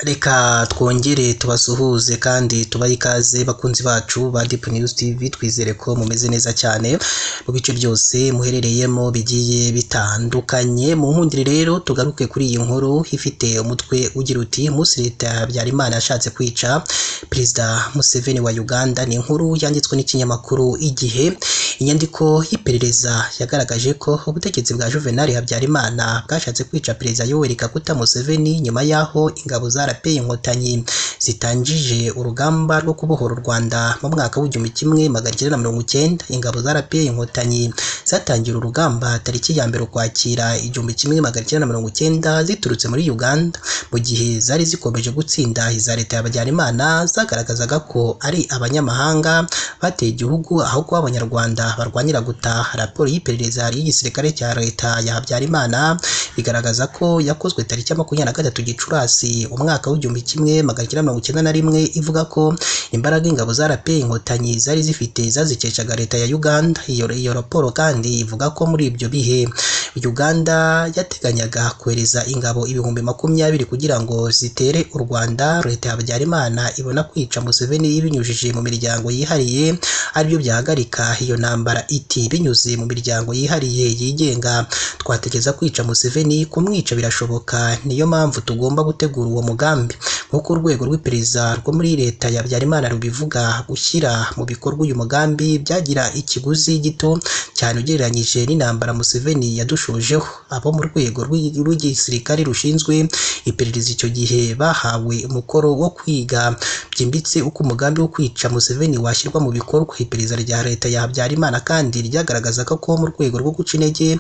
Reka twongere tubasuhuze kandi tubahe ikaze bakunzi bacu ba Deep News TV, twizere ko mumeze neza cyane mu bice byose muherereyemo bigiye bitandukanye. Mu nkundire rero tugaruke kuri iyi nkuru ifite umutwe ugira uti umunsi leta ya Habyarimana yashatse kwica Perezida Museveni wa Uganda. Ni inkuru yanditswe n'ikinyamakuru Igihe. Inyandiko y'iperereza yagaragaje ko ubutegetsi bwa Juvenal Habyarimana bwashatse kwica Perezida Yoweri Kaguta Museveni nyuma y'aho ingabo za RPA Inkotanyi zitangije urugamba rwo kubohora u Rwanda mu mwaka w'1990. Ingabo za RPA Inkotanyi zatangira urugamba tariki ya 1 Ukwakira 1990 ziturutse muri Uganda, mu gihe zari zikomeje gutsinda iza leta ya Habyarimana zagaragazaga ko ari abanyamahanga bateye igihugu aho kuba Abanyarwanda barwanira gutaha. Raporo y'iperereza y'igisirikare cya leta ya Habyarimana bigaragaza ko yakozwe tariki ya 23 Gicurasi umwaka w'1991, ivuga ko imbaraga ingabo za RPA Inkotanyi zari zifite zazikeshaga leta ya Uganda. Iyo raporo kandi ivuga ko muri ibyo bihe Uganda yateganyaga kohereza ingabo 20,000 kugira ngo zitere u Rwanda. Leta ya Habyarimana ibona kwica Museveni ibinyujije mu miryango yihariye aribyo byahagarika iyo ntambara. Iti binyuze mu miryango yihariye yigenga twategeza kwica Museveni, kumwica birashoboka, niyo mpamvu tugomba gutegura uwo mugambi. Nk'uko urwego rw'iperereza rwo muri leta ya Habyarimana rubivuga, gushyira mu bikorwa uyu mugambi byagira ikiguzi gito cyane ugereranyije n'intambara Museveni yadushojeho. Abo mu rwego rw'igisirikare rushinzwe iperereza icyo gihe bahawe umukoro wo kwiga byimbitse uko umugambi wo kwica Museveni washyirwa mu bikorwa. Iperereza rya leta ya Habyarimana kandi ryagaragazaga ko mu rwego rwo guca intege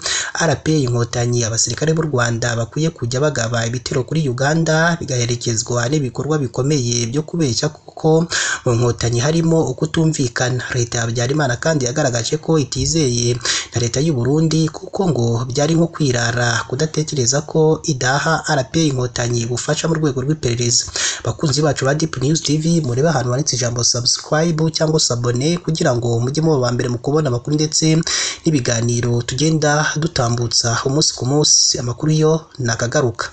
RPA Inkotanyi, abasirikare b'u Rwanda bakwiye kujya bagaba ibitero kuri Uganda bigaherekezwa n'ibikorwa bikomeye byo kubeshya kuko mu nkotanyi harimo ukutumvikana. Leta ya Habyarimana kandi yagaragaje ko itizeye na leta y'u Burundi kuko ngo byari nko kwirara kudatekereza ko idaha RPA Inkotanyi ubufasha mu rwego rw'iperereza. Bakunzi bacu ba Deep News TV, murebe ahantu handitse ijambo subscribe cyangwa s'abonner kugira ngo mujye muba aba mbere mu kubona amakuru ndetse n'ibiganiro tugenda dutambutsa umunsi ku munsi. Amakuru yo nakagaruka.